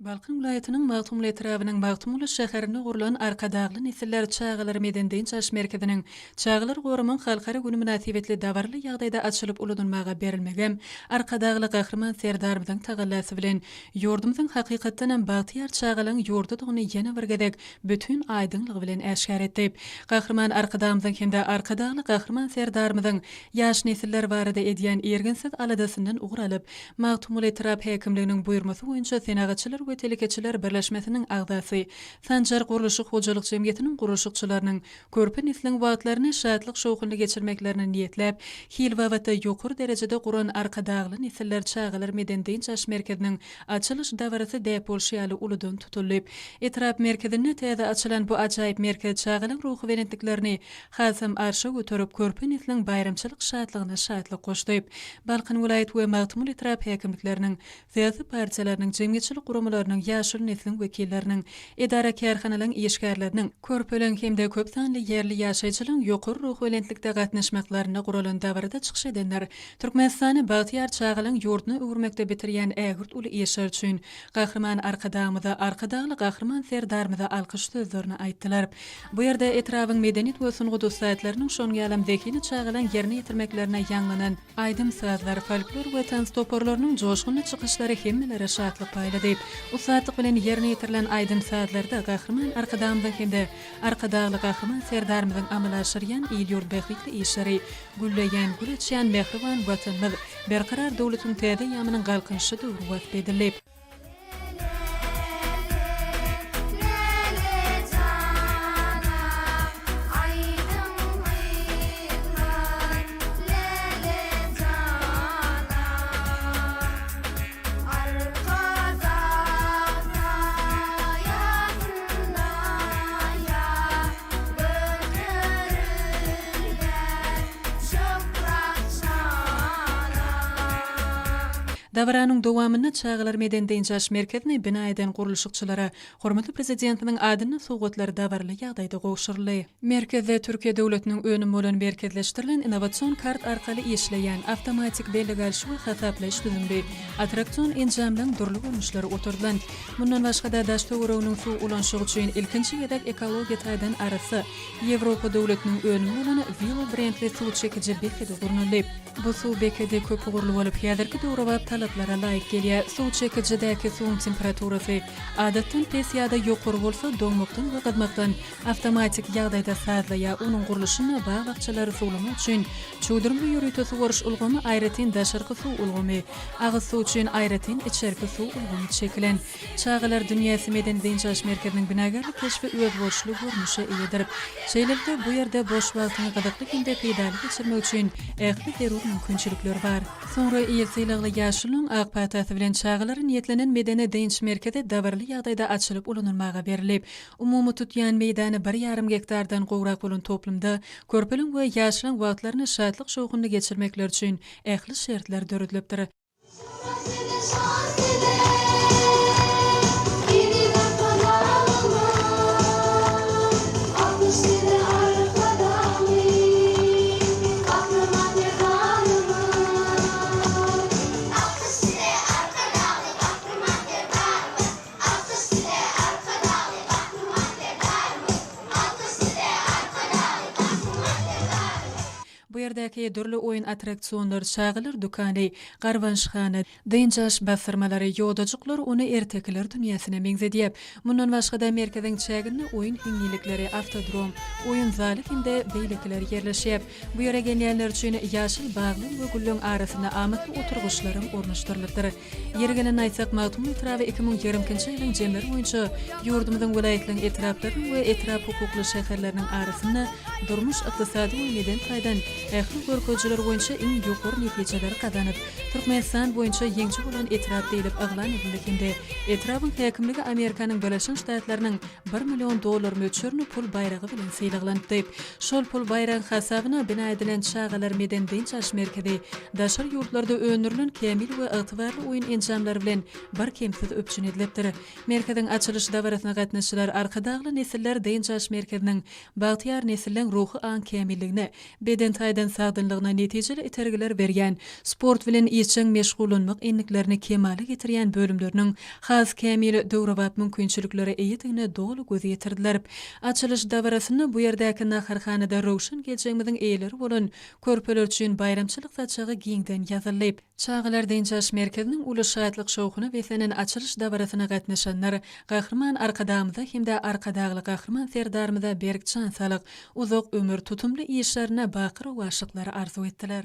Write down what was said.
Balkan welaýatynyň Magtymguly etrabynyň Magtymguly şäherinde gurlan Arkadagly nesiller çagalar medeni-dynç alyş merkeziniň Çagalary goramagyň halkara güni mynasybetli dabaraly ýagdaýda açylyp ulanylmaga berilmegem Arkadagly Gahryman Serdarymyzyň tagallasy bilen ýurdumyzyň hakykatdanam bagtyýar çagalaryň ýurdudygyny ýene bir gezek bütin aýdyňlygy bilen äşgär etdi. Gahryman Arkadagymyzyň hem-de Arkadagly Gahryman Serdarymyzyň ýaş nesiller barada edýän irginsiz aladasyndan ugur alyp, Magtymguly etrap häkimliginiň buýurmasy boýunça Senagatçylar we telekeçiler birleşmesiniň agzasy, Sanjar gurluşyk hojalyk jemgyýetiniň gurluşykçylarynyň körpe nesliň wagtlaryny şatlyk-şowhunly geçirmeklerine niýetläp, hil babatda ýokary derejede guran Arkadagly nesiller çagalar medeni-dynç alyş merkeziniň açylyş dabarasy däp bolşy ýaly uludan tutuldy. Etrap merkezinde täze açylan bu ajaýyp merkez çagalaryň ruhubelentliklerini hasam arşa göterip, körpe nesliň baýramçylyk şatlygyna şatlyk goşdy. Balkan welaýat we Magtymguly etrap häkimlikleriniň, syýasy partiýalarynyň, jemgyýetçilik guramalarynyň, ýaşuly nesliň wekilleriniň, edara-kärhanalaryň işgärleriniň, körpeleriň hem-de köp sanly ýerli ýaşaýjylaryň ýokary ruhubelentlikde gatnaşmaklarynda guralan dabarada çykyş edenler Türkmenistany bagtyýar çagalaryň ýurduna öwürmekde bitirýän ägirt uly işler üçin Gahryman Arkadagymyza, Arkadagly Gahryman Serdarymyza alkyş sözlerini aýtdylar. Bu ýerde etrabyň medeniýet we sungat ussatlarynyň, şonuň ýalam zehinli çagalaryň ýerine ýetirmeklerine ýaňlanan aýdym-sazlar, folklor we tans toparlarynyň joşgunly çykyşlary hemmelere şatlyk paýlady. Ussatlyk bilen ýerine ýetirilen aýdym-sazlarda Gahryman Arkadagymyzyň hem-de Arkadagly Gahryman Serdarymyzyň amala aşyrýan il-ýurt bähbitli işleri, gülleýän, gül açýan mähriban Watanymyz, Berkarar döwletiň täze eýýamynyň Galkynyşy döwri wasp edildi. Dabaranyň dowamynda çagalar medeni-dynç alyş merkezini bina eden gurluşykçylara hormatly Prezidentimiziň adyndan sowgatlar dabaraly ýagdaýda gowşuryldy. Merkezde Türkiýe döwletiniň önümi bolan merkezleşdirilen innowasion kart arkaly işleýän awtomatik bellige alyş we hasaplaýyş düzümli attraksion enjamlaryň dürli görnüşleri oturdylan. Mundan başga-da, daş-töwereginiň suw ulanyşy üçin ilkinji gezek ekologiýa taýdan arassa, Ýewropa döwletiniň önümi bolan Wilo brendli suw çekiji bekedi gurnaldy. Bu suw bekedi köpugurly bolup, häzirki döwrebap talaplara laýyk gelýär. Suw çekijidäki suwuň temperaturasy adatdan pes ýa-da ýokary bolsa, doňmakdan we gyzmakdan awtomatik ýagdaýda sazlaýar. Onuň gurluşynda bag-bakjalary suwlamak üçin çüwdürimli ýörite suwaryş ulgamy, aýratyn daşarky suw ulgamy, agyz suw üçin aýratyn içerki suw ulgamy çekilen. Çagalar dünýäsi medeni-dynç alyş merkeziniň binagärlik keşbi özboluşly görnüşe eýedir. Şeýlelikde, bu ýerde boş wagtyňy gyzykly hem-de peýdaly geçirmek üçin ähli zerur mümkinçilikler bar. Soňra il sylagly ýaşulunyň ak patasy bilen çagalara niýetlenen medeni-dynç merkezi dabaraly ýagdaýda açylyp ulanylmaga berildi. Umumy tutýan meýdany bir ýarym gektardan gowrak bolan toplumda körpeleriň we ýaşlaryň wagtlaryny şatlyk-şowhunly geçirmekleri üçin ähli şertler döredilipdir. Bu ýerdäki dürli oýun attraksionlary, çagalar dükany, garbanşhana, dynç alyş bassyrmalary, ýodajyklar ony ertekiler dünýäsine meňzedýär. Mundan başga-da, merkeziň çäginde oýun hiňňilikleri, awtodrom, oýun zaly hem-de beýlekiler ýerleşýär. Bu ýere gelýänler üçin ýaşyl baglaryň we gülleriň arasynda amatly oturgyçlaram ornaşdyrylypdyr. Ýeri gelende aýtsak, Magtymguly etraby 2022-nji ýylyň jemleri boýunça ýurdumyzyň welaýatlaryň etraplarynyň we etrap hukukly şäherleriniň arasynda durmuş-ykdysady we medeni taýdan ähli görkezijiler boýunça iň ýokary netijeleri gazanyp, Türkmenistan boýunça ýeňiji bolan etrap diýlip yglan edildi hem-de etrabyň häkimligi Amerikanyň Birleşen Ştatlarynyň bir million dollar möçberinde pul baýragy bilen sylaglanypdy. Şol pul baýragyň hasabyna bina edilen çagalar medeni-dynç alyş merkezi daşary ýurtlarda öndürilen kämil we ygtybarly oýun enjamlary bilen birkemsiz üpjün edilipdir. Merkeziň açylyş dabarasyna gatnaşyjylar Arkadagly nesiller dynç alyş merkeziniň bagtyýar nesilleň ruhy-aň kämilligine, beden taýdan. sagdynlygyna netijeli itergiler berýän, sport bilen işjeň meşgullanmak endiklerini kemala getirýän bölümleriniň has kämil, döwrebap mümkinçiliklere eýedigine doly göz ýetirdiler. Açylyş dabarasynda bu ýerdäki naharhanada röwşen geljegimiziň eýeleri bolan körpeler üçin baýramçylyk saçagy giňden ýazyldy. Çagalar dynç alyş merkeziniň uly şatlyk-şowhuna beslenen açylyş dabarasyna gatnaşanlar Gahryman Arkadagymyza hem-de Arkadagly Gahryman Serdarymyza berk jan saglyk, uzak ömür, tutumly işlerinde baky rowaçlyklar arzuw etdiler.